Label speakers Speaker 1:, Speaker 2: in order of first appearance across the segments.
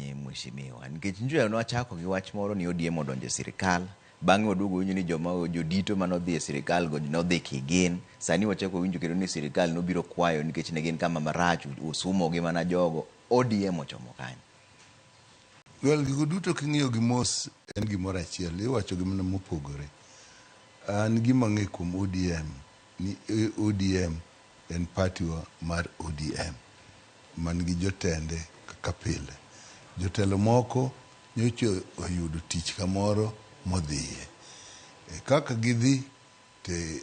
Speaker 1: kanye mheshimiwa? Nikech njoya nwachako gi wach moro ni ODM odonjo e sirikal, bang'e waduogo winjo ni joma jodito manodhi e sirikal go nodhi kigin. Sani wachako winjo kendo ni sirikal nobiro kwayo nikech ne gin kama marach, osumogi mana jogo. ODM ochomo kanye?
Speaker 2: Well, gigo duto king'iyo gi mos en gimoro achiel, iwacho gi mana mopogore. An gima ang'e kuom ODM ni ODM en party wa mar ODM man gi jotende kaka pile. Jotelo moko nyocha oyudo tich kamoro modhiye. Kaka gidhi te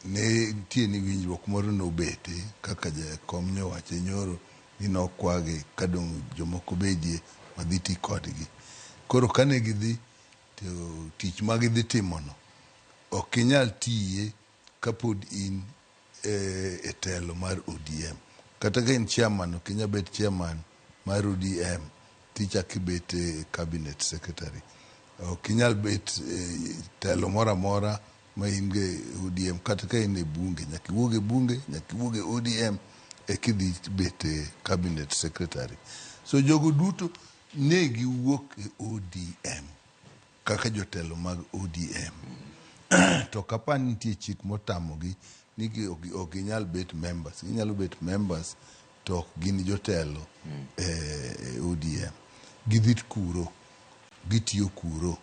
Speaker 2: ne nitie ni winjruok moro nobete kaka jakom nyowacho nyoro ni nokwagi kadong' jomoko bedie madhi ti kodgi. Koro kane gidhi to tich ma gidhi timono ok inyal tiye kapod in e telo mar ODM. Kata ka in chairman ok inyal bet chairman mar ODM tichako ibet cabinet secretary. Ok inyal bet telo moro amora ma in go e ODM kata ka in e bunge nyaka iwuog e bunge nyaka iwuog e ODM eka idhi bet cabinet secretary. So jogo duto ne giwuok e ODM kaka jotelo mag ODM. To ok apar ni nitie chik motamogi ni ok ginyal bet members. Ginyalo bet members to ok gin jotelo e ODM. Gidhi kuro, gitiyo kuro.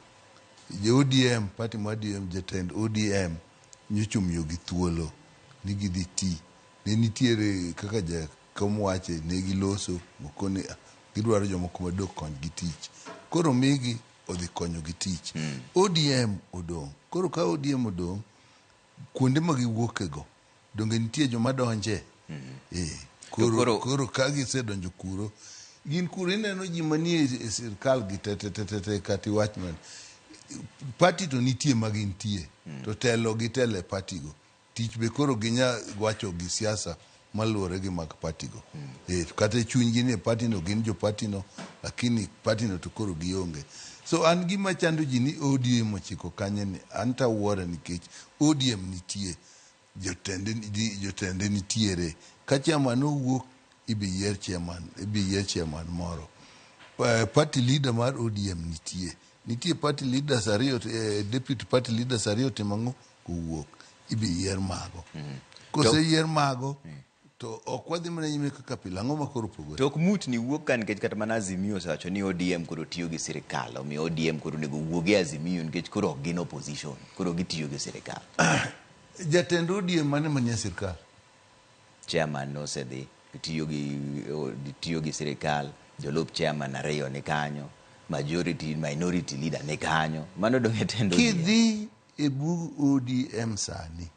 Speaker 2: Jo ODM, party mar ODM, jatend ODM nyocha omiyogi thuolo ni gidhi ti. Ne nitiere kaka jakom wache, ne giloso mokoni gidwaro jomoko madok konygi tich. Koro omigi odhi konyogi tich. ODM odong'. Koro ka ODM odong', kuonde ma giwuoke go, donge nitie joma donje? Koro ka gisedonjo kuro, gin kuro ineno ji manie e sirkal gi te te te te te kata iwach mana. Party to nitie ma gintie, to telo gitelo e party go. Tich be koro ginya wacho gi siasa maluwore gi mag party go. Kata e chunygi ni e party no gin jo party no, lakini party no to koro gionge. So an gima chando ji ni ODM ochiko kanye ni, an to awuoro nikech ODM nitie, jotende nitiere. Ka chairman owuok, ibi yier chairman, ibi yier chairman moro. Party leader mar ODM nitie. Nitie party leaders ariyo, deputy party leaders ariyo timo ang'o? Owuok. Ibi yier mago. Koseyier mago, to ok wadhi mana nyime kaka pile. Ang'o ma koro opogore?
Speaker 1: To ok mutni wuok ka nikech kata mana Azimio osewacho ni ODM koro tiyo gi sirikal. Omiyo ODM koro onego wuog e Azimio nikech koro ok gin opposition. Koro gitiyo gi sirikal.
Speaker 2: Jatend ODM mane manie sirikal?
Speaker 1: Chairman nosedhi, tiyo gi sirikal, jolup chairman ariyo ni kanyo, majority, minority leader ni kanyo. Mano dong' e tend ODM.
Speaker 2: Kidhi e bug ODM sani,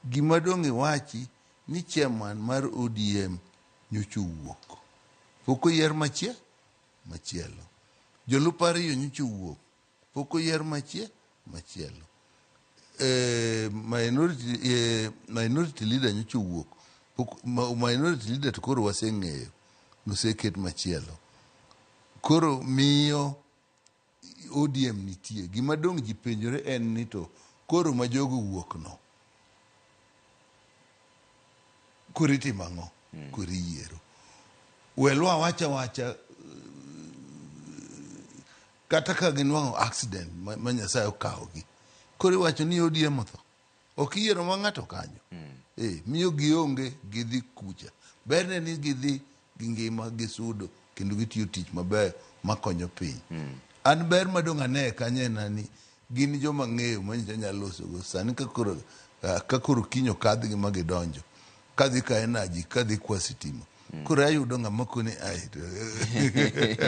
Speaker 2: gima dong' iwachi ni chairman mar ODM nyocha owuok. Pok oyier machielo. Jolup ariyo nyocha owuok. Pok oyier machielo. Minority leader nyocha owuok. Minority leader to koro waseng'eyo. Noseket machielo. Koro miyo ODM nitie. Gima dong' ji penjore en ni to koro ma jogo wuok no, koro itimo ang'o? Koro iyiero. Welwa wacha wacha kata ka ginwang'o accident ma Nyasaye okawogi. Koro iwacho ni ODM otho. Ok iyiero ma ng'ato kanyo. Miyo gionge gidhi kucha. Berne ni gidhi gi ngima gisudo kendo gitiyo tich maber makonyo piny. An ber madong' ane kanyo en ni gin joma ng'eyo manyicha nyalo losogo. Sani ka koro kiny okadhgi ma gidonjo, kadhi ka energy, kadhi kwa sitima. Koro ayudo ng'ama koni ai.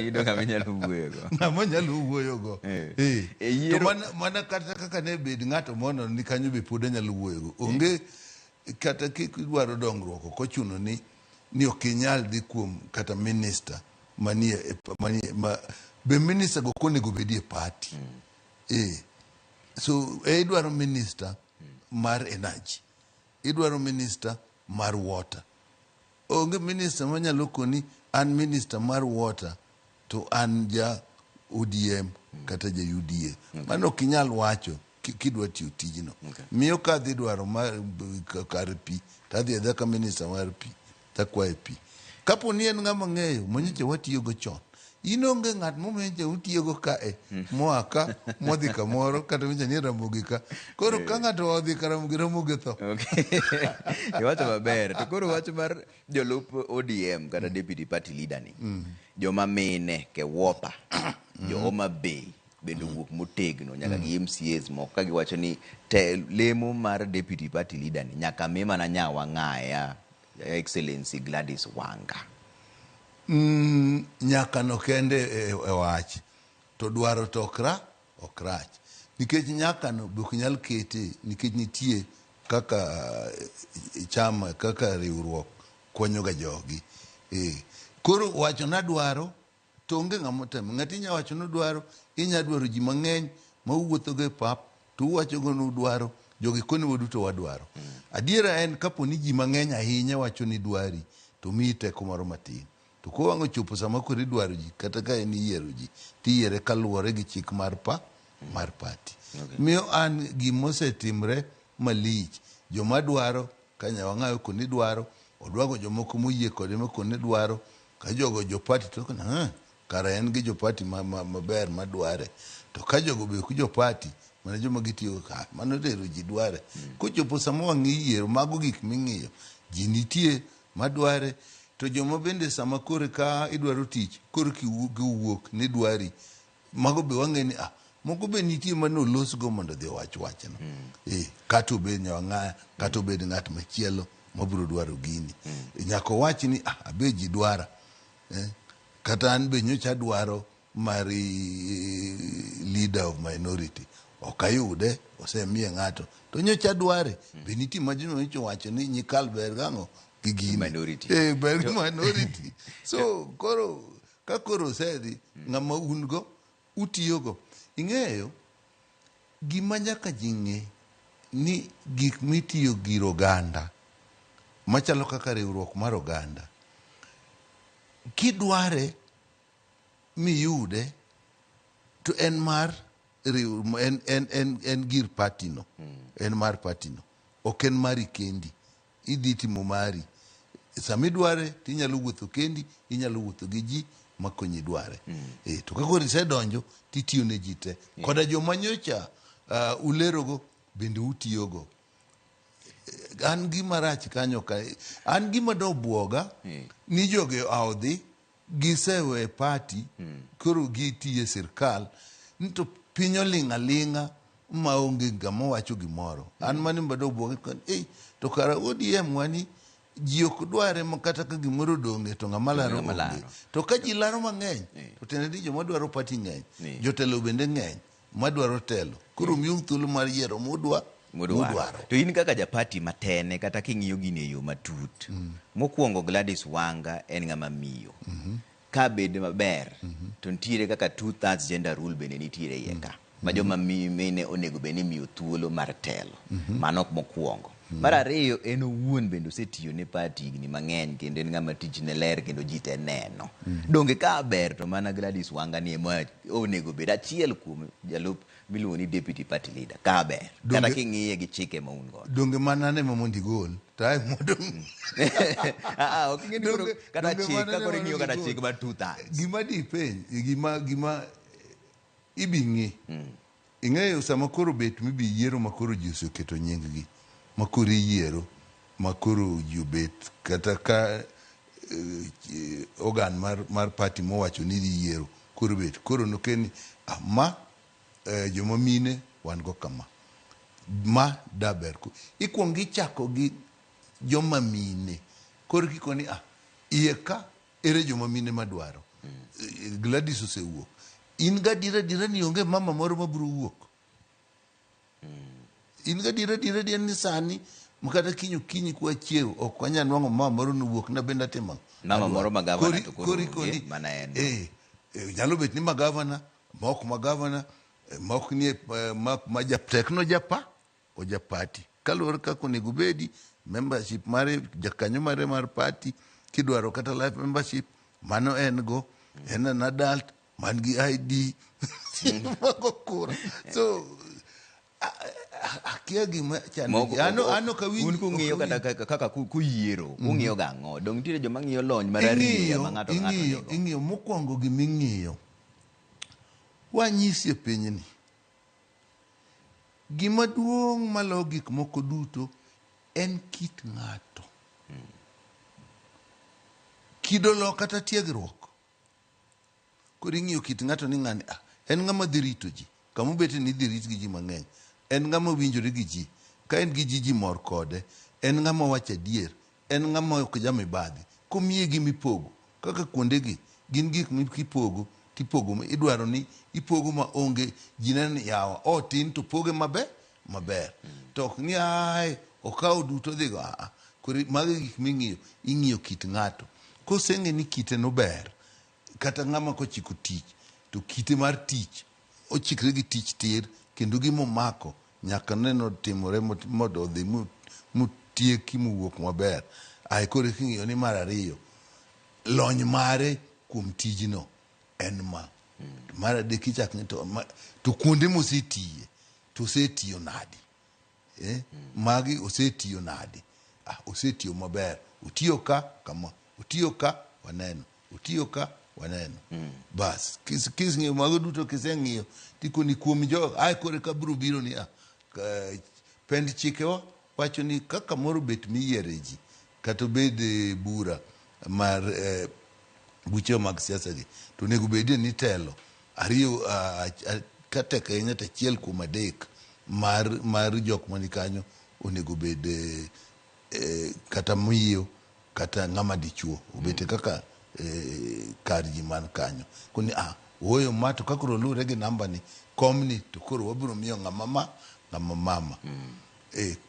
Speaker 1: Iyudo ng'ama inyalo wuoyogo.
Speaker 2: Ng'ama nyalo wuoyogo. To mana kata kaka ne bed ng'ato mono ni kanyo be pod anyalo wuoyogo. Onge kata kidwaro dongruok ok ochuno ni ok inyal dhi kuom kata minister manie manie ma be minister go ok onego bedie e party. So idwaro minister mar energy. Idwaro minister mar water. Onge minister manyalo koni an minister mar water to an ja ODM kata ja UDA. Mano ok inyal wacho kidwa tiyo tijno. Miyo ka adhi dwaro kar pi to adhi adhiya ka minister mar pi takwaye pi. Kapo ni en ng'ama ng'eyo manyocha watiyogo chon. In onge ng'at momenje utiyogo kae moa ka modhi kamoro kata winjo ni Ramogi ka. Koro ka ng'ato odhi ka Ramogi, Ramogi tho.
Speaker 1: Okay. Iwacho maber. To koro wach mar jolup ODM kata deputy party leader ni. Joma mine Kewopa, jo Homa Bay bende owuok motegno nyaka gi MCAs moko ka giwacho ni te, lemo mar deputy party leader ni nyaka mi mana Nyawang'aya Excellency Gladys Wanga.
Speaker 2: Nyaka no kende e wach to dwaro to ok rach nikech nyaka no be ok nyal kete nikech nitie kaka chama kaka riwruok konyo ga jogi. Koro wacho nadwaro to onge ng'ama otemo. Ng'ati inya wacho nodwaro, inya dwaro ji mang'eny ma uwuotho go e pap to uwacho go ni udwaro, jogi koni waduto wadwaro. Adiera en kapo ni ji mang'eny ahinya wacho ni dwari to miyi teko moro matin. To kowang' ochopo sama koro idwaro ji kata ka en iyiero ji tiyiere kaluwore gi chik mar mar party.
Speaker 1: Okay.
Speaker 2: Miyo an gimosetimre malich, joma dwaro ka Nyawang'ayo koni dwaro, odwago jomoko moyie kode ma koni dwaro, ka jogo jo party to koni, kara en gi jo party maber madware. To ka jogo be ok jo party, mana joma gitiyo ka, mano tero ji dware. Kochopo sama wang' iyiero, mago gik ming'iyo. Ji nitie madware, to joma bende sama koro ka idwaro tich, koro kiwuok ni dwari, mago be wang'e ni moko be nitie manolosgo mondo odhi owach wachno. Kata obed Nyawang'aya, kata obed ng'at machielo mabiro dwaro gini. Nyaka owach ni abe ji dwara. Kata an be nyocha dwaro mar leader of minority. Ok ayude, osemiye ng'ato. To nyocha dware, be nitie ma nyocha owacho ni nyikal ber gang'o gi gini.
Speaker 1: Minority.
Speaker 2: Ber gi minority. So koro ka koro osedhi, ng'ama un go utiyogo. Ing'eyo gima nyaka ji ng'e ni gik mitiyo gir oganda machalo kaka riwruok mar oganda, kidware miyude to en mar en gir party no. En mar party no. Ok en mari kendi. Idhi timo mari. Sama idware tinyalo wuotho kendi, inyalo wuotho gi ji makonyi dware. To ka koro isedonjo titiyo ne ji te. Koda joma nyocha ulerogo bende utiyogo. An gima rach kanyo ka, an gima dobuoga ni jogi odhi gisewe party, koro gitiye sirkal, ni to piny oling' aling'a maonge ng'ama wacho gimoro. An mano ema dobuoga, to kara ODM wani ji ok dware ma kata ka gimoro odong'e to ng'ama laro
Speaker 1: Ng'ama
Speaker 2: onge.
Speaker 1: laro.
Speaker 2: To ka ji laro mang'eny, to tiende ni joma dwaro party ng'eny, jotelo bende ng'eny madwaro telo. Koro miu thuolo mar yiero mudwaro.
Speaker 1: To in kaka japati matene kata king'iyo gini e yo matut, mokwongo Gladys Wanga en ng'ama miyo. Ka bed maber, to nitiere kaka 2/3 gender rule bende nitiere iye ka. Ma joma mine onego bed ni imiyo thuolo mar telo. Mano mokwongo. Mar ariyo, en owuon bende osetiyo ne party higni mang'eny kendo en ng'ama tichne ler kendo ji te neno. Donge ka ber to mana Gladys Wanga ni ema onego bed achiel kuom jalup miluongo ni deputy party leader. Ka ber. Kata king'iye gi chike ma un godo.
Speaker 2: Donge mana ne ema mondo igol. To ae mondo
Speaker 1: Ok ing'e ni koro kata
Speaker 2: Donge
Speaker 1: chik,
Speaker 2: mana
Speaker 1: ka
Speaker 2: ne
Speaker 1: koro
Speaker 2: ema
Speaker 1: ing'iyo
Speaker 2: mondo
Speaker 1: kata
Speaker 2: igol.
Speaker 1: chik mar 2/3.
Speaker 2: Gima dipenj, gima ibi ng'i. Ing'eyo sama koro bet mibi yiero ma koro ji oseketo nying gi, ma koro iyiero, ma koro ji obet kata ka organ mar party mowacho ni dhi yiero koro bet. Koro nokeni, ma joma mine wan go kama. Ma daber. Ikuongo ichako gi joma mine. Koro kikoni, iye ka ere joma mine madwaro. Gladys osewuok. In gadiera adiera ni onge mama moro mabiro wuok. In gadiera adiera adiera ni sani kata kiny okinyi kwa chiew ok wanyal nwang'o mama moro nowuok na bende atimo ang'o?
Speaker 1: Mama moro ma gavana to koro
Speaker 2: Kori
Speaker 1: onge,
Speaker 2: koni,
Speaker 1: mana en.
Speaker 2: Nyalo bet ni ma gavana, ma ok ma gavana, ma ok nie, ma tekno japa, oja party. Kaluwore kaka onego obedi, membership mare, jakanyo mare mar party, kidwaro kata life membership, mano en go, en an adult, man gi ID, mago kura. So, Akia gima chando ji. An ok awinj.
Speaker 1: Un kung'iyo kata kaka kuyiero, ung'iyo gang'o? Dong nitiere joma ng'iyo lony mararieya ma ng'ato ng'ato nigo.
Speaker 2: Ing'iyo mokwongo giming'iyo. Wanyisi e pinyni. Gima duong' maloyo gik moko duto en kit ng'ato. Kido lo kata tiegruok. Koro ing'iyo kit ng'ato ni ng'ani ah, en ng'ama dhi rito ji. Kama obete ni idhi rit gi ji mang'eny. En ng'ama winjore gi ji. Ka en gi ji, ji mor kode. En ng'ama wacho adier. En ng'ama ok ja mibadhi. Komiye gima ipogo, kaka kuondegi, gin gik mipogo, tipogo, idwaro ni ipogo ma onge, ji neno ni yawa, otin to poge maber, maber. To ok ni ae, okawo duto odhigo, aa. Koro mago e gik ming'iyo, ing'iyo kit ng'ato. Koseng'e ni kite no ber, kata ng'ama kochiko tich, to kite mar tich, ochikre gi tich tir, kendo gima omako nyaka neno timore mondo odhi motieki mowuok maber. Ae koro eka ing'iyo ni mar ariyo, lony mare kuom tijno en ma. Mar adek ichak ng'i to kuonde mosetiye, to osetiyo nadi? Magi osetiyo nadi? Ah, osetiyo maber. Otiyo ka kama, otiyo ka waneno, otiyo ka waneno. Bas, kiseng'iyo mago duto kiseng'iyo, tikoni kuom jo, ae koro eka biro biro ni, ah, pend chikewa wacho ni ka kamoro bet miyiere ji, kata obed bura mar buchewa mag siasa gi, to onego bedie ni telo ariyo, ka tek ahinya to achiel kuom adek mar jok mani kanyo onego bed kata miyo kata ng'ama dichuo obete kaka kar ji man kanyo. Koni ooyo ma to ka koro luwore gi namba ni komni to koro wabiro miyo ng'ama ma ng'ama mama.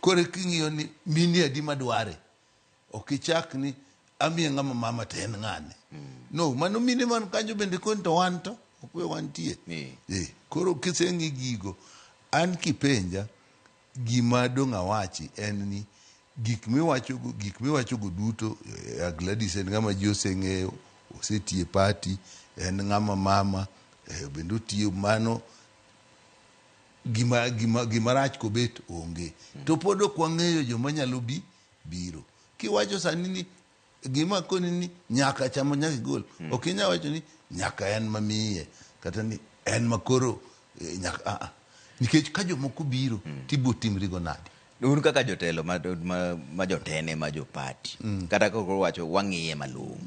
Speaker 2: Koro king'iyo ni mine adi madware, ok ichak ni amiye ng'ama mama to en ng'ane. No, mano mine man kanyo bende koni to wan to ok we wantie. Koro kiseng'i gigo, an kipenja gima dong' awachi en ni gik miwachogo duto, Gladys en ng'ama ji oseng'eyo, osetiyo e party, en ng'ama mama, bende otiyo mano gima rach kobet onge. To pod ok wang'eyo joma nyalo biro. Kiwacho sani ni gima koni ni nyaka chamo nyaka igol, ok inyal wacho ni nyaka en mamiye, kata ni en makoro nyaka, Nikech ka jomoko biro, tibiro timrigo nade?
Speaker 1: Un kaka jotelo ma jotene ma jopati, kata koro wacho wang'iye malong'o.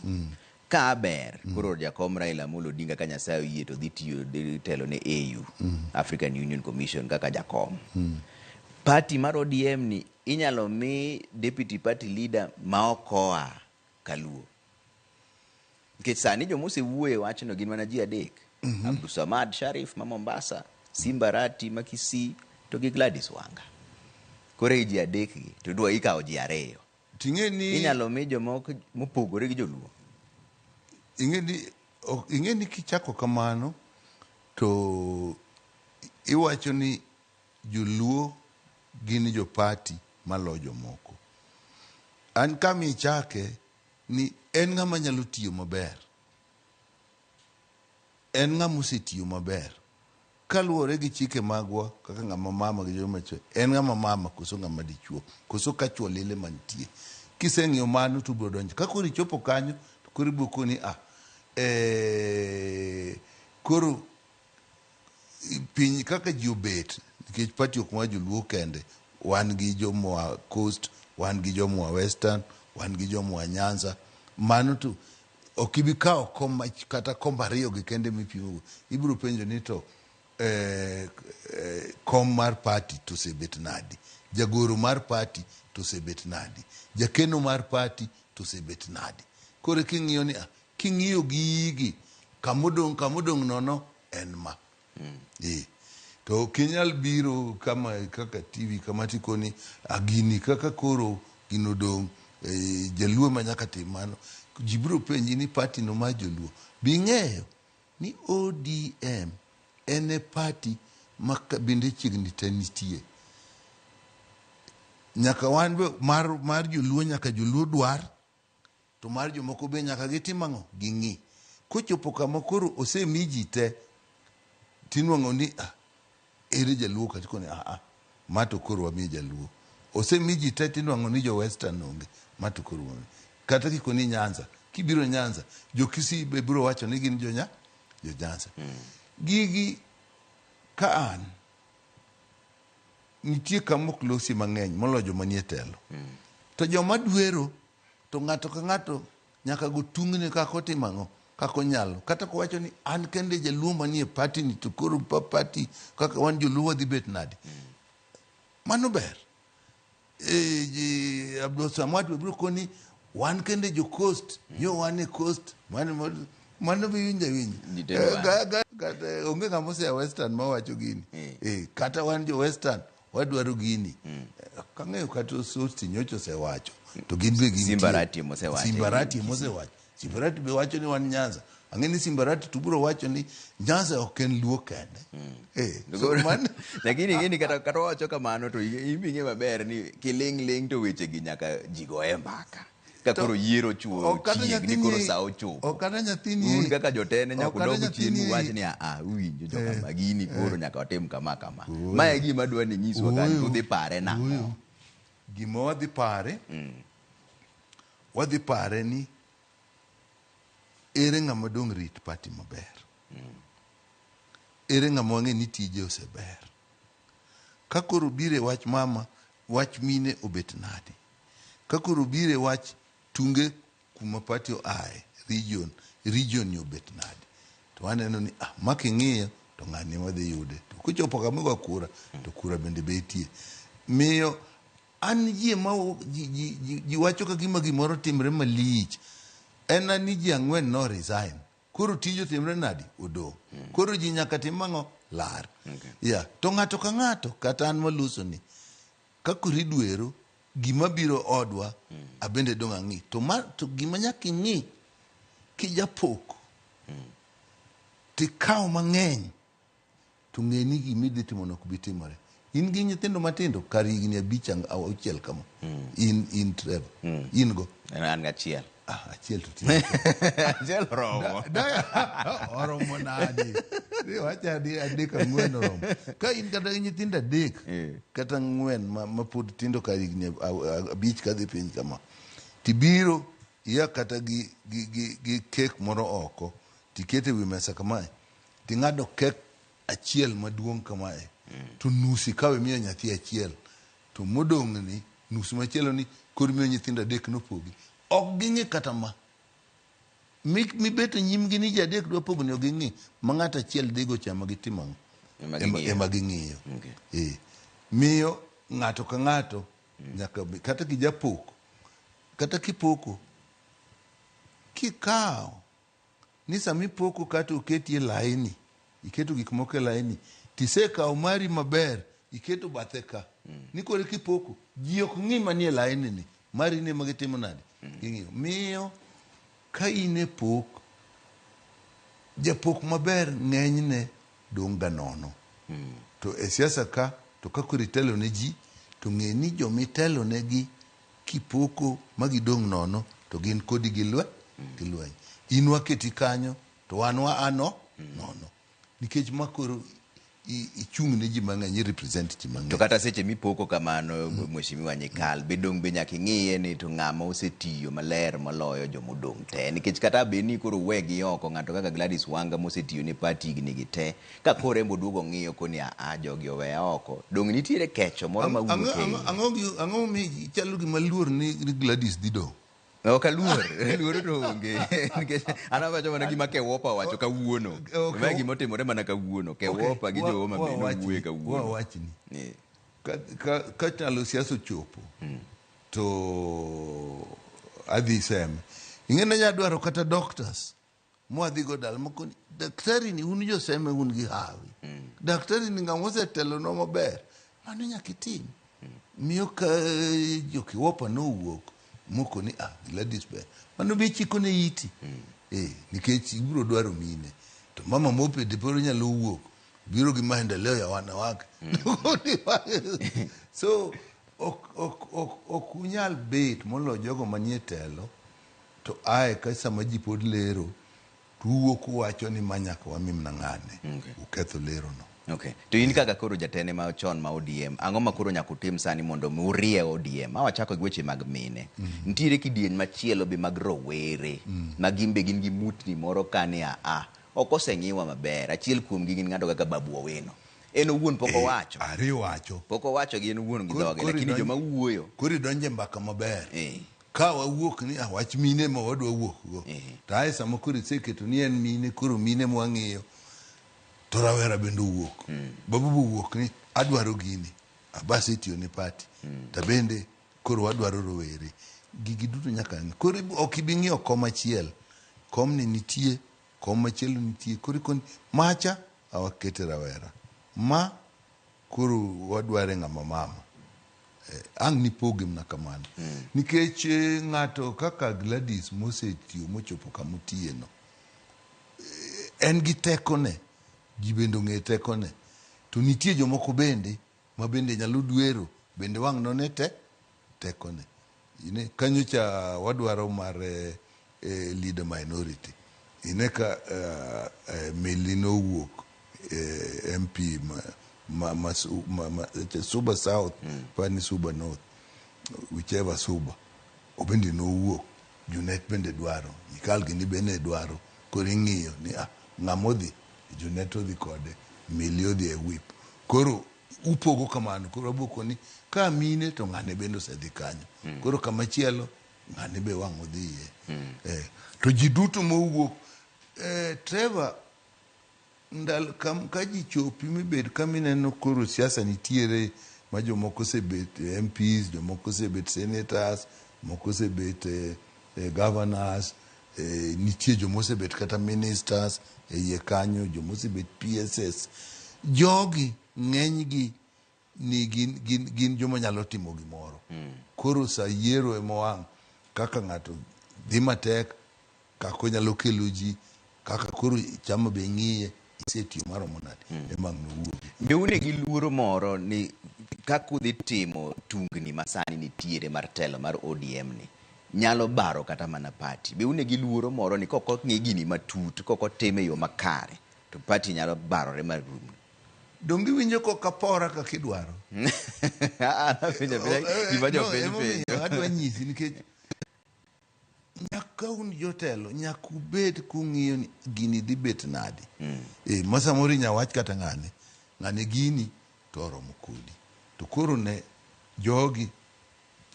Speaker 1: Ka ber, koro jakom Raila Amolo Odinga ka Nyasaye oyie to dhi tiyo dhi telo ne AU, African Union Commission kaka jakom. Party mar ODM ni inyalo mi deputy party leader ma ok oa Kaluo. Nikech sani joma osewuoyo e wachno gin mana ji adek. Abdulsamad Sharif ma Mombasa, Simba Arati ma Kisii to gi Gladys Wanga. Koro e ji adek gi to idwa ikawo ji ariyo.
Speaker 2: Ting'e ni
Speaker 1: inyalo mi jomoko mopogore gi joluo.
Speaker 2: Ing'e ni kichako kamano to iwacho ni joluo gin jopati maloyo jomoko. An kama ichake ni en ng'ama nyalo tiyo maber. En ng'ama osetiyo maber. Kaluwore gi chike magwa kaka ng'ama mama gi joma chwo, en ng'ama mama koso ng'ama dichuo, koso ka chwo lile mantie. Kiseng'iyo mano to ibiro donjo. Ka koro ichopo kanyo to koro ibiro koni koro piny kaka ji obet, nikech party ok mar joluo kende, wan gi jomoa Coast, wan gi jomoa Western, wan gi jomoa Nyanza. Mano to ok ibi kawo kom kata kombe ariyo gi kende mipimogo. Ibiro penjo ni to kom mar party to osebet nadi, jagoro mar party to osebet nadi, jakeno mar party to osebet nadi. Koro king'iyo ni king'iyo gigi kamodong' nono en ma. To ok inyal biro kama kaka TV kama tikoni gini kaka koro gino dong' jaluo ma nyaka tim mano. Ji biro penji ni party no mar joluo. Bing'eyo ni ODM en e party ma bende chiegni te nitie. Nyaka wan be mar joluo nyaka joluo dwar, to mar jomoko be nyaka gitim ang'o? Ging'i. Kochopo kama koro osemi ji te, tinwang'o ni ere jaluo ka tikoni Ma to koro wamiyo jaluo. Osemi ji te tinwang'o ni jo Western onge. Ma to koro wamiyo. Kata kikoni Nyanza, kibiro Nyanza, jo Kisii be biro wacho ni gin jo Nyanza. Gigi ka an nitie kama ok losi mang'eny moloyo joma nie telo. To joma dwero to ng'ato ka ng'ato nyaka go tungni kaka otimo ang'o kaka onyalo. Kata kowacho ni an kende jaluo manie party ni to koro pa party kaka wan joluo wadhi bet nade. Mano ber. Abdul Samad be biro koni wan kende jo coast, nyo wan e coast, mano be iwinjo awinja.
Speaker 1: Ji te dwaro.
Speaker 2: Kata onge ng'ama osea Western mawacho gini. Kata wan jo Western wadwaro gini. Kang'eyo kata Osoti nyocha osewacho to gin be gintie.
Speaker 1: Simbarati mosewacho.
Speaker 2: Simbarati mosewacho. Simbarati be wacho ni wan Nyanza. Ang'e ni Simbarati to biro wacho ni Nyanza ok en Luo kende. So
Speaker 1: Lakini ing'e ni kata wawacho kamano to in be ing'e maber ni kiling' ling' to weche gi nyaka ji goye mbaka. Ka koro yiero chuo chiegni koro sa ochopo.
Speaker 2: Ok kata nyathini
Speaker 1: Un kaka jotende nyaka
Speaker 2: ok kata
Speaker 1: udog chien
Speaker 2: nyathini
Speaker 1: uwach ni a uwinjo joka ma gini koro nyaka watim kama kama. Ma e gima adwa ni nyiswa ka udhi pare nang'o.
Speaker 2: Gima wadhi pare, wadhi pare ni ere ng'ama dong' rit party maber. Ere ng'ama wang'e ni tije oseber. Ka koro biro e wach mama, wach mine obet nade. Ka koro biro e wach tunge kuma party oaye, region ni obet nade. To waneno ni ma king'iyo to ng'ani wadhi yude. To kochopo kama igo kura, to kura bende betie. Miyo an ji ma ji wacho ka gima gimoro timre malich. En ni ji ang'wen no resign. Koro tij otimre nadi? Odong'. Koro ji nyaka tim ang'o? Lar. Yeah. To ng'ato ka ng'ato, kata an maluso ni, ka koro idwero, gima biro odwa, abende dong' ang'i. To gima nyaka ing'i, kijapok, tikaw mang'eny, to ng'e ni gima idhi timo no ok bi timore. In gi nyithindo matindo, kar higni 5 6 kama. In Trevor. In go.
Speaker 1: An gachiel.
Speaker 2: Achiel to tin.
Speaker 1: Achiel oromo.
Speaker 2: Oromo nade? Ni wacha adi adek ang'wen oromo. Ka in kata gi nyithindo adek, kata ang'wen ma pod tindo kar higni 5 kadhi piny kama. Tibiro ia kata gi kek moro oko, tikete wi mesa kamae, ting'ado kek achiel maduong' kamae, to nus ikawe miyo nyathi achiel, to modong' ni nus machielo ni koro miyo nyithindo adek nopogi. Ok ging'i kata ma. Mibet e nyimgi ni ji adek dwa pogo ni ok ging'i, ma ng'ato achiel dhi go cha ema gitimo ang'o?
Speaker 1: Ema ging'iyo.
Speaker 2: Ema ging'iyo. Miyo ng'ato ka ng'ato nyaka be, kata kijapok, kata kipoko, kikawo ni sama ipoko kata oketi e laini, iketo gik moko e laini, tisekawo mari maber, iketo bathe ka. Ni koro kipoko, ji ok ng'i manie laini ni, mari ni ema gitimo nade? Ging'iyo. Miyo ka in e pok, japok maber ng'enyne dong' ga nono. To e siasa ka, to ka koro itelo ne ji, to ng'e ni jomitelo negi kipoko ma gidong' nono, to gin kodi gi lweny. In waketi kanyo, to wan wa ano nono. Nikech ma koro ichung' ne ji mang'eny, i represent ji mang'eny.
Speaker 1: To kata seche mipoko kamano, Mheshimiwa Nyikal, be dong' be nyaka ing'iye ni to ng'ama osetiyo maler moloyo jomodong' te. Nikech kata bed ni koro wegi oko, ng'ato kaka Gladys Wanga mosetiyo ne party higni gi te, ka koro en boduogo ng'iyo koni a jogi oweya oko. Dong' nitiere kecho moro mawuok e iye.
Speaker 2: Ang'o momiyo chalo gima luor ni Gladys dhi dong'?
Speaker 1: Ok aluor, luoro to onge. Nikech an awacho mana gima Kewopa owacho kawuono. Mae gima otimore mana kawuono. Kewopa gi jo Homa Bay nowuoye kawuono.
Speaker 2: Wawachni. Ka chalo siasa ochopo, to adhi seme. Ing'e ni anyalo dwaro kata doctors mwadhi go dala moko ni, daktari ni un joseme un gi hawi. Daktari ni ng'ama osetelonwa maber, mano nyaka itim. Miyo ka jo Kiwopa nowuok moko ni Gladys ber. Mano be chiko ne iti. Nikech ibiro dwaro mine. To mama mopede pod nyalo wuok. Biro gi maendeleo ya wanawake. So ok unyal bet moloyo jogo manie telo to ae ka sama ji pod lero to uwuok uwacho ni ma nyaka wami mana ng'ane. Uketho lero no.
Speaker 1: Okay. To in kaka koro jatene ma chon ma ODM, ang'o ma koro nyaka utim sani mondo mi urie ODM? Ma wachako gi weche mag mine. Nitiere kidieny machielo be mag rowere ma gin be gin gi mutni moro ka ni a a ok oseng'iwa maber. Achiel kuomgi gin ng'ato kaka Babu Owino. En owuon pok owacho.
Speaker 2: Ari wacho.
Speaker 1: Pok owacho gi en owuon gi dhoge, lakini joma wuoyo.
Speaker 2: Koro idonje mbaka maber. Ka wawuok ni ah, wach mine ma wadwa wuok go. To ae sama koro iseketo ni en mine, koro mine mwang'iyo. To rawera bende owuok. Babu be owuok ni adwaro gini. Abas itiyo ne party. To bende koro wadwaro rowere. Gigi duto nyaka ng'i. Koro ok ibi ng'iyo kom achiel. Komni nitie, kom machielo nitie. Koro ikoni macha awakete rawera. Ma koro wadware ng'ama mama. Ang' nipoge mana kamano. Nikech ng'ato kaka Gladys mosetiyo mochopo kama otiye no, en gi tekone, ji bende ong'e tekone. To nitie jomoko bende ma bende nyalo dwero, bende wang' none te tekone. Ine, kanyo cha wadwaro mar leader minority. Ine ka Milly nowuok MP ma Suba South, pani Suba North, whichever Suba, obende nowuok. Junet bende dwaro, Nyikal gini bende dwaro. Koro ing'iyo ni ah, ng'ama odhi, Junet odhi kode, Milly odhi e whip. Koro upogo kamano, koro abuoko ni ka mine to ng'ane bende osedhi kanyo. Koro kama chielo ng'ane be wang' odhiye. To ji duto mowuok, Trevor, ndalo ka ji chopi mibed kama ineno koro siasa nitiere ma jomoko osebet MPs, jomoko osebet senators, moko osebet governors, nitie joma osebet kata ministers e iye kanyo, joma osebet PSS. Jogi ng'enygi ni gin joma nyalo timo gimoro. Koro sa yiero ema wang' kaka ng'ato dhi matek, kaka onyalo kelo ji, kaka koro chama be ng'iye, isetiyo maromo nade, ema ang' nowuogi.
Speaker 1: Be une gi luoro moro ni kaka udhi timo tungni masani nitiere mar telo mar ODM ni nyalo baro kata mana party? Be une gi luoro moro ni kok ong'i gini matut, kok otime e yo makare, to party nyalo barore ma rum?
Speaker 2: Donge iwinjo kok apora kaka idwaro?
Speaker 1: Apenjo apenja gima jopiny penjo.
Speaker 2: Adwa nyisi nikech nyaka un jotelo, nyaka ubed kung'iyo ni gini dhi bet nade. Ma samoro inya wach kata ng'ane, ng'ane gini to oromo kodi. To koro ne jogi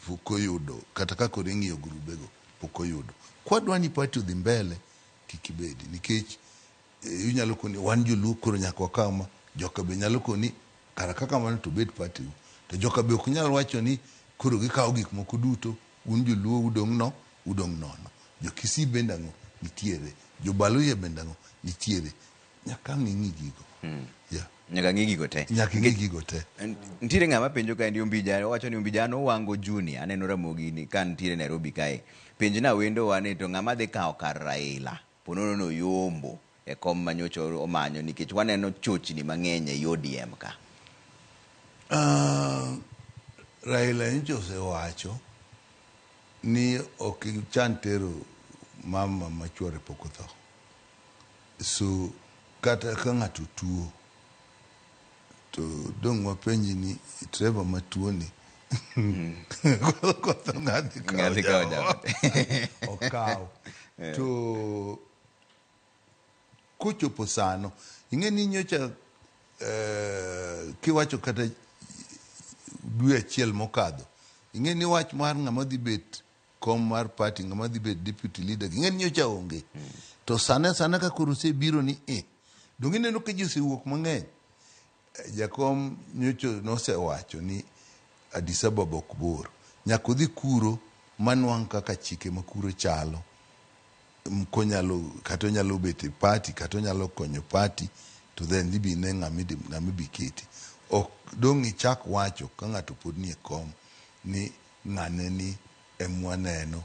Speaker 2: pok oyudo, kata ka koro ing'iyo grubego pok oyudo. Kwadwa ni party odhi mbele, kik ibedi nikech inyalo koni wan joluo koro nyaka wakaw ma, joka be nyalo koni kara kaka mano to bed party u. To joka be ok nyal wacho ni koro gikawo gik moko duto, un joluo udong' no, udong' nono. Jo Kisii bende ang'o nitiere, jo Baluhya bende ang'o nitiere. Nyaka ang' ing'i gigo. Yeah.
Speaker 1: Nyaka ng'i gigo te.
Speaker 2: Nyaka ing'i gigo te.
Speaker 1: Nitiere ng'ama penjo kaendi Ombija, owacho ni Ombija an Owango Junior, aneno Ramogi ni ka nitiere Nairobi kae. Penjna wendowa ni to ng'ama dhi kawo kar Raila ponono ni oyombo e kom manyocha omanyo nikech waneno chochni mang'eny ei ODM ka.
Speaker 2: Raila nyocha osewacho ni ok ichan tero mama ma chuore pok otho. So kata ka ng'ato tuo to dong' wapenji ni Trevor matuo ni kotho ng'adhi
Speaker 1: kawo
Speaker 2: jaot. Okaw. To kochopo sano, ing'e ni nyocha kiwacho kata dwe achiel mokadho, ing'e ni wach mar ng'ama dhi bet kom mar party, ng'ama dhi bet deputy leader, ing'e ni nyocha onge. To sana sana ka koro osebiro ni donge ineno ka ji osewuok mang'eny. Jakom nyocha nosewacho ni Addis Ababa ok bor. Nyaka odhi kuro manwang' kaka chike ma kuro chalo. Konyalo, kata onyalo bet e party, kata onyalo konyo party, to then ibi ne ng'ama ibi keti. Ok dong' ichak wacho ka ng'ato pod nie kom ni ng'ane ni emwaneno.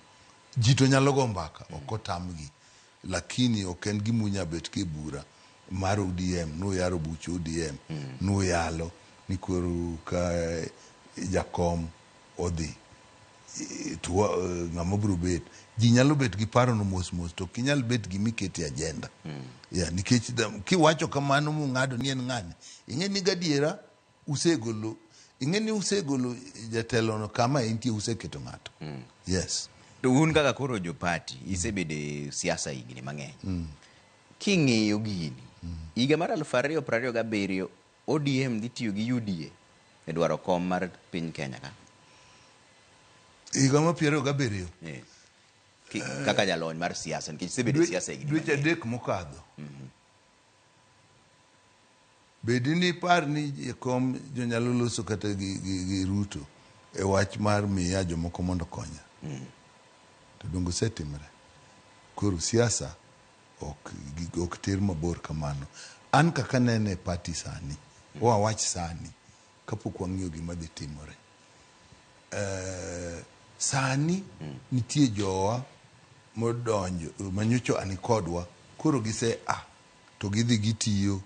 Speaker 2: Ji to nyalo go mbaka, ok otamgi. Lakini ok en gima unya bet ka e bura mar ODM, nuyaro buch ODM, nuyalo ni koro ka jakom odhi, To ng'ama biro bet ji nyalo bet gi parono mos mos to ok inyal bet gima iketo e agenda. Yeah, nikech kiwacho kamano mung'ado ni en ng'ani, ing'e ni gadiera usegolo, ing'e ni usegolo jatelono kama entie, useketo ng'ato. Yes.
Speaker 1: To un kaka koro jopati, isebedo e siasa higni mang'eny. King'iyo gini, higa mar 2027 ODM dhi tiyo gi UDA e dwaro kom mar piny Kenya ka.
Speaker 2: Higa mar 27.
Speaker 1: Kaka jalony mar siasa, nikech isebedo e siasa higni
Speaker 2: Dweche
Speaker 1: mang'eny.
Speaker 2: 3 mokadho. Bedi ni ipar ni jakom jonyalo loso kata gi Ruto e wach mar miya jomoko mondo okonya. To donge osetimre? Koro siasa ok ter mabor kamano. An kaka anene e party sani, wawach sani, kapok wang'iyo gima dhi timore. Sani nitie jowa modonjo manyocha ani kodwa, koro gise a to gidhi gitiyo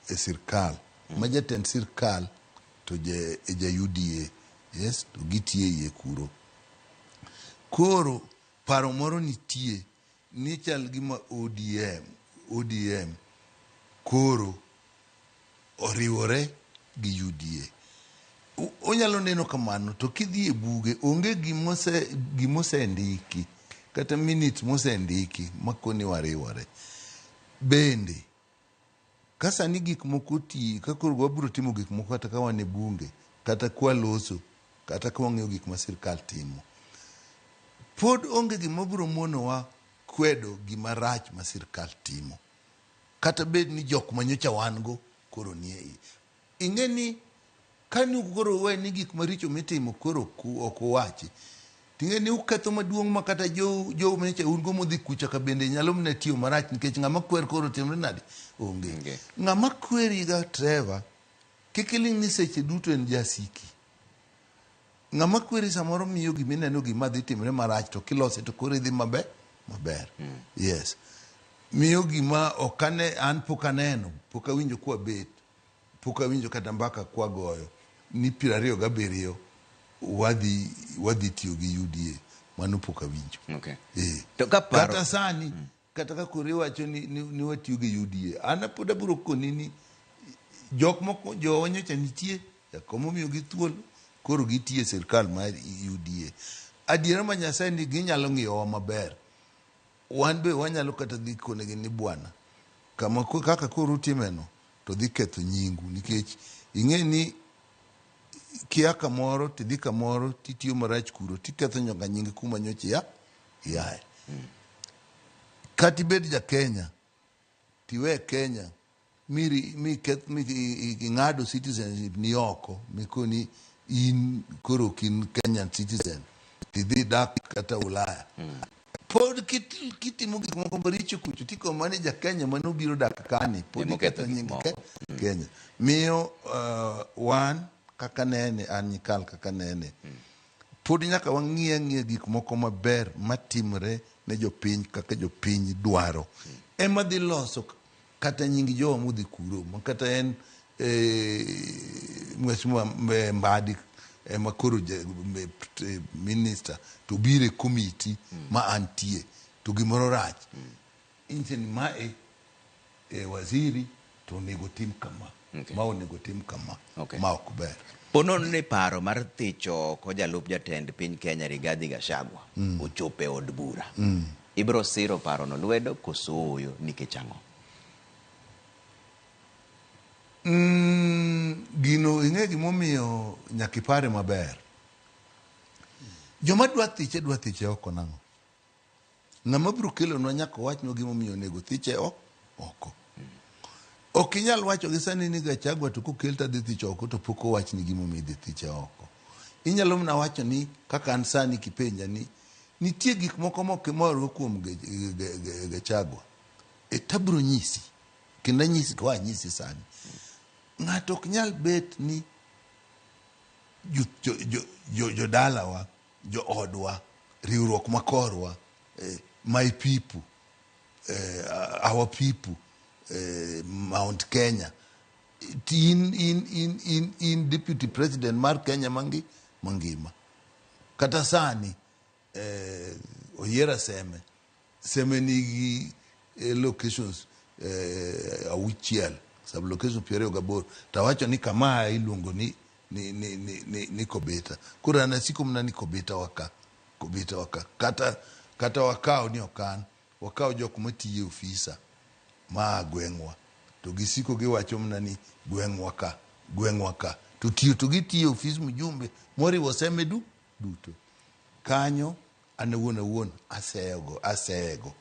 Speaker 2: e sirkal. Ma jatend sirkal to ja UDA, yes, to gitiyo e iye kuro. Koro paro moro nitie ni chal gima ODM koro oriwore gi UDA. Onyalo neno kamano, to kidhi e buge onge gimosendiki kata minutes mosendiki makoni wariwore. Bende ka sani gik moko oti, ka koro wabiro timo gik moko kata ka wan e bunge, kata kwaloso, kata ka wang'iyo gik ma sirkal timo, pod onge gima biro monowa kwedo gima rach ma sirkal timo. Kata bed ni jok manyocha wan go koro nie iye. Ing'e ni kani koro we ni gik maricho mitimo koro ok uwachi, ting'e ni uketho maduong' ma kata jo manyocha un go modhi kucha ka bende nyalo mana tiyo marach nikech ng'ama kwer koro timre nade? Onge.
Speaker 1: Onge.
Speaker 2: Ng'ama kweri ga Trevor, kik iling' ni seche duto en jasiki. Ng'ama kweri samoro miyo gima ineno gima dhi timre marach to kilose to koro idhi maber, maber. Yes. Miyo gima ok ane, an pok aneno, pok awinjo kwa bet, pok awinjo kata mbaka kwa goyo ni 27 wadhi tiyo gi UDA. Mano pok awinjo.
Speaker 1: To ka paro
Speaker 2: Kata sani, kata ka koro iwacho ni watiyo gi UDA, an pod abiro koni ni jok moko, jowa nyocha nitie, jakom omiyo gi thuolo, koro gitiyo e sirkal mar UDA. Adiera ma Nyasaye ni ginyalo ng'iyowa maber. Wan be wanyalo kata dhi konegi ni bwana, kama kaka koro utimeno, to dhi ketho nyingu, nikech ing'e ni kia kamoro, tidhi kamoro, titiyo marach kuro, tiketho nyaka nying kuma nyocha iaye. Kata ibed ja Kenya, tiwe Kenya, mi ing'ado citizenship ni oko, mikoni in koro ok in Kenyan citizen, tidhi dak kata Ulaya. Pod kitimo gik moko maricho kucho, tiko mane ja Kenya mane obiro dak kani, pod
Speaker 1: Ema oketho
Speaker 2: iketho
Speaker 1: gik
Speaker 2: nying
Speaker 1: moko.
Speaker 2: Kenya. Miyo, wan kaka nene, an Nyikal kaka nene, pod nyaka wang'i ang'iya gik moko maber matimre ne jopiny kaka jopiny dwaro. Ema dhi loso kata nying jowa modhi kuro, ma kata en, Mheshimiwa Mbadi ema koro minister to biro e komiti ma antie to gimoro rach. Inyiso ni mae waziri to onego tim kama, ma onego tim kama, ma ok ber.
Speaker 1: Ponono ni paro mar thicho oko jalup jatend piny Kenya Rigathi Gachagua ochopo e od bura. Ibiro siro parono lwedo koso ooyo nikech ang'o?
Speaker 2: Gino ing'e gimomiyo nyaka ipare maber. Joma dwa thiche dwa thiche oko nang'o? Ng'ama biro kelonwa nyaka owachnwa gimomiyo onego thiche oko. Ok inyal wacho gi sani ni Gachagua to kokel to adhi thicho oko to pok owachni gimomiyo idhi thiche oko. Inyalo mana wacho ni kaka an sani kipenja ni nitie gik moko mok imorgo kuom Gachagua. Tabiro nyisi. Kendo anyisi to anyisi sani. Ng'ato ok nyal bet ni jodalawa, joodwa, riwruok makorwa, my people, our people, Mount Kenya. In deputy president mar Kenya mangima. Kata sani oyiera Seme. Seme nigi locations 6, sub locations 28. Tawacho ni kama iluongo ni Kobeta. Koro an asiko mana ni Kobeta waka, Kobeta waka. Kata wakaw ni okan, wakaw jok matiyo e ofisa ma gweng'wa. To gisiko giwacho mana ni gweng'wa ka, gweng'wa ka. To tiyo to gitiyo e ofis mjumbe moriwo Seme duto. Kanyo an awuon aseyego.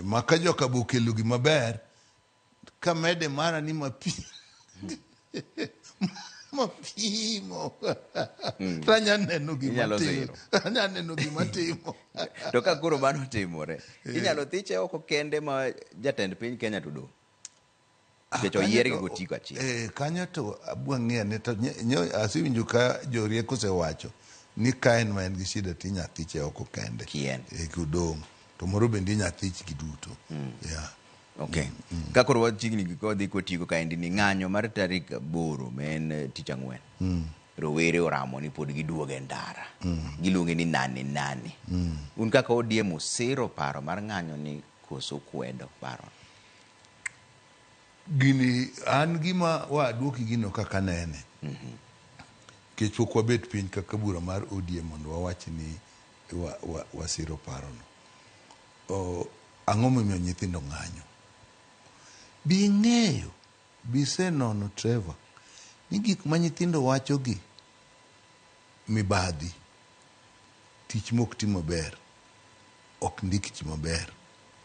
Speaker 2: Ma ka joka bo okelo gima ber, kamede mara ni mapimo. Tanya neno gima timo. Anya neno gima timo.
Speaker 1: To ka koro mano timore, inyalo thiche oko kende ma jatend piny Kenya to dong'. Nikech oyier gi gotiko achiel.
Speaker 2: Kanyo to abwa ng'iyo ane to asewinjo ka jorieko osewacho ni ka en ma en gi shida to inya thiche oko kende.
Speaker 1: Kien.
Speaker 2: Kodong'. To moro bende inya thich gi duto. Yeah.
Speaker 1: Okay. Ka koro wachiegni kodhi kotieko kaendi ni ng'anyo mar tarik 8 ma en tich ang'wen. Rowere oramo ni pod giduogo e ndara. Giluonge ni nane nane. Un kaka ODM usiro paro mar ng'anyo ni koso kwedo paro?
Speaker 2: Gini an gima waduoki gino kaka nene. Nikech pok wabet piny kaka bura mar ODM mondo wawach ni wasiro parono. Ang'o momiyo nyithindo ng'anyo? Bi ing'eyo, bi isenono Trevor, ni gik ma nyithindo wachogi mibadhi, tich mok ti maber, ok ndik ji maber,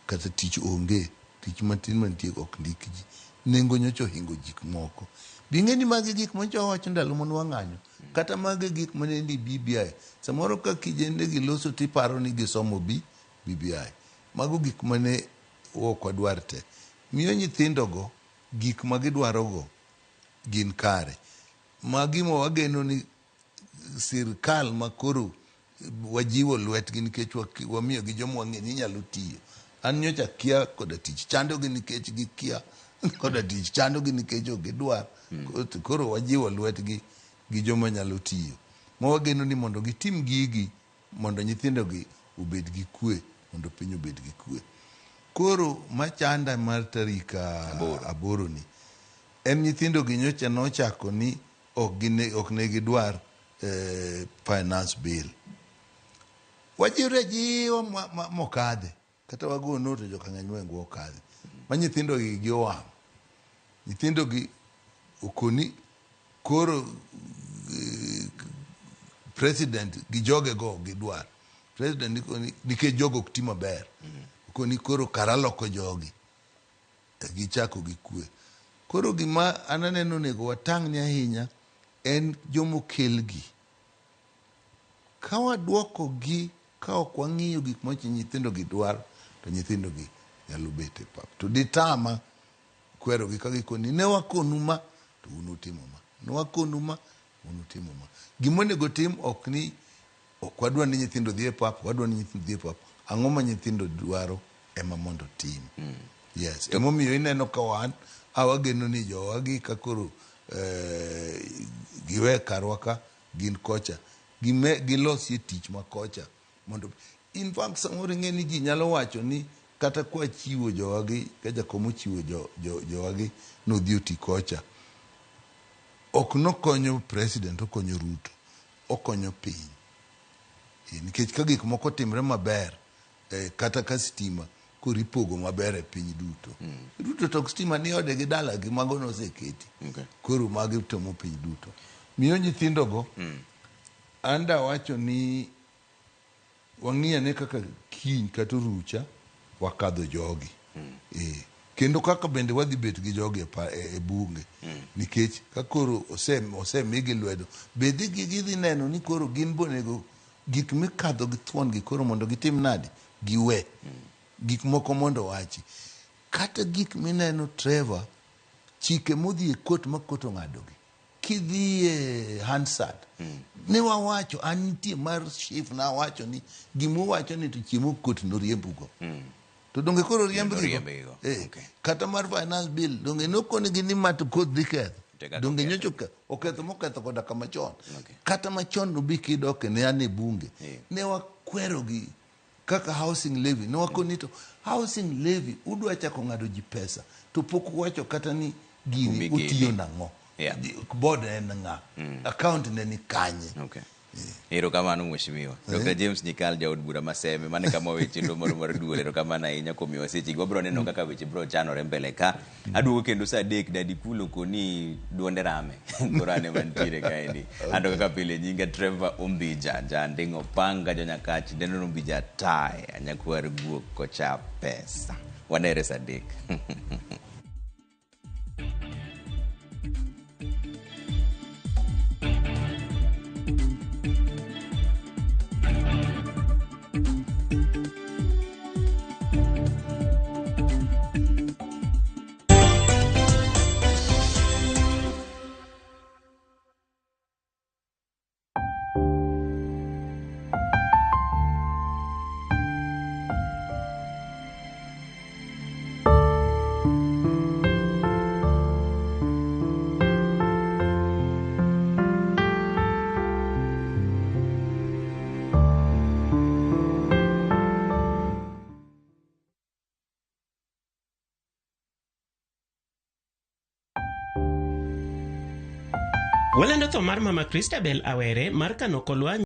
Speaker 2: kata tich onge, tich matin mantie ok ndik ji, nengo nyocha ohingo gik moko. Bi ing'e ni magi gik manyocha wawacho ndalo mane wang'anyo, kata magi gik mane ni BBI. Samoro ka kijende gi loso tiparo ni gisomo BBI. Mago gik mane ok wadwar te. Miyo nyithindogo gik ma gidwarogo gin kare. Magi ma wageno ni sirkal ma koro wajiwo lwetgi nikech wamiyogi joma wang'e ni nyalo tiyo. An nyocha kia koda tich, chandogi nikech gikia koda tich, chandogi nikech ok gidwar. Koro wajiwo lwetgi gi joma nyalo tiyo. Ma wageno ni mondo gitim gigi mondo nyithindogi obed gi kwe, mondo piny obed gi kwe. Koro machanda mar tarik 8 ni, en nyithindogi nyocha nochako ni ok ne gidwar finance bill. Wajiwre ajiwa mokadhe, kata wago note joka ng'eny mohingo okadhe. Ma nyithindogi gi owang'. Nyithindogi okoni koro president gi jogego gidwar. President nikech jogo ok ti maber. Okoni koro kara loko jogi. Gichako gi kwe. Koro gima an aneno onego watang'ni ahinya en jomokelgi. Ka waduoko gi ka ok wang'iyo gik ma nyithindo gi dwaro, to nyithindo gi nyalo bet e pap. To ditama kwerogi ka gikoni ne wakonu ma to un utimo ma, ne wakonu ma un utimo ma. Gima onego tim ok ni ok wadwa ni nyithindo dhi e pap, wadwa ni nyithindo dhi e pap. Ang'o ma nyithindo dwaro ema mondo tim. Yes, emomiyo ineno ka wan awageno ni jowagi ka koro giwe karwa ka gin kocha, gilosie tich ma kocha mondo in fact samoro ing'e ni ji nyalo wacho ni kata kwa chiwo jowagi ka jakom ochiwo jowagi nodhi oti kocha, ok nokonyo president, okonyo Ruto, okonyo piny. Nikech ka gik moko timre maber, kata ka stima koro ipogo maber e piny duto. Ruto to stima ni ode gi dala gi mago noseketi. Koro magi tomo piny duto. Miyo nyithindogo, an dawacho ni wang'i ane kaka kiny kata orucha wakadho jogi. Kendo kaka bende wadhi bet gi jogi e bunge. Nikech ka koro osemigi lwedo, be gidhi neno ni koro gin bonego gik mikadho gi thuon gi koro mondo gitim nadi? Giwe. Gik moko mondo wachi. Kata gik mineno Trevor, chike modhi e kot ma kot ong'adogi. Kidhi e Hansard, ne wawacho, an nitie mar chief nawacho ni gimuwacho ni to chiemo kot noriembugo. To donge koro riembgigo?
Speaker 1: Noriembgigo.
Speaker 2: Kata mar finance bill, donge nokonigi ni ma to kot dhi ketho.
Speaker 1: To kaka
Speaker 2: Donge
Speaker 1: oketho.
Speaker 2: nyocha oketho moketho koda kama chon.
Speaker 1: Okay.
Speaker 2: Kata machon no bi kidoke ne an e bunge.
Speaker 1: Yeah.
Speaker 2: Ne wakwerogi kaka housing levy. Ne wakoni to housing levy udwa chako ng'ado ji pesa to pok uwacho kata ni gini
Speaker 1: Kumigene.
Speaker 2: otiyo nang'o.
Speaker 1: Yeah.
Speaker 2: Board en ng'a? Account ne ni kanye?
Speaker 1: Okay. Erokamano mheshimiwa. Dr. James Nyikal jaod bura ma Seme, mane kama weche chenro moro mar duol. Erokamano ahinya kuom miyowa sechegi. Wabiro neno kaka weche biro chanore mbele ka. Aduogo kendo saa 3 Daddy Kulo koni duonde rame. Koro an ema nitiere kaendi. Anto kaka pile nyinga Trevor Ombija, Janding' Opanga, Jonyakach, Deno Ombija Taya, Nyakwar Guok kocha pesa. Wanere saa 3.
Speaker 3: Walando tho mar Mama Christabel Awere mar Kano Kolwa.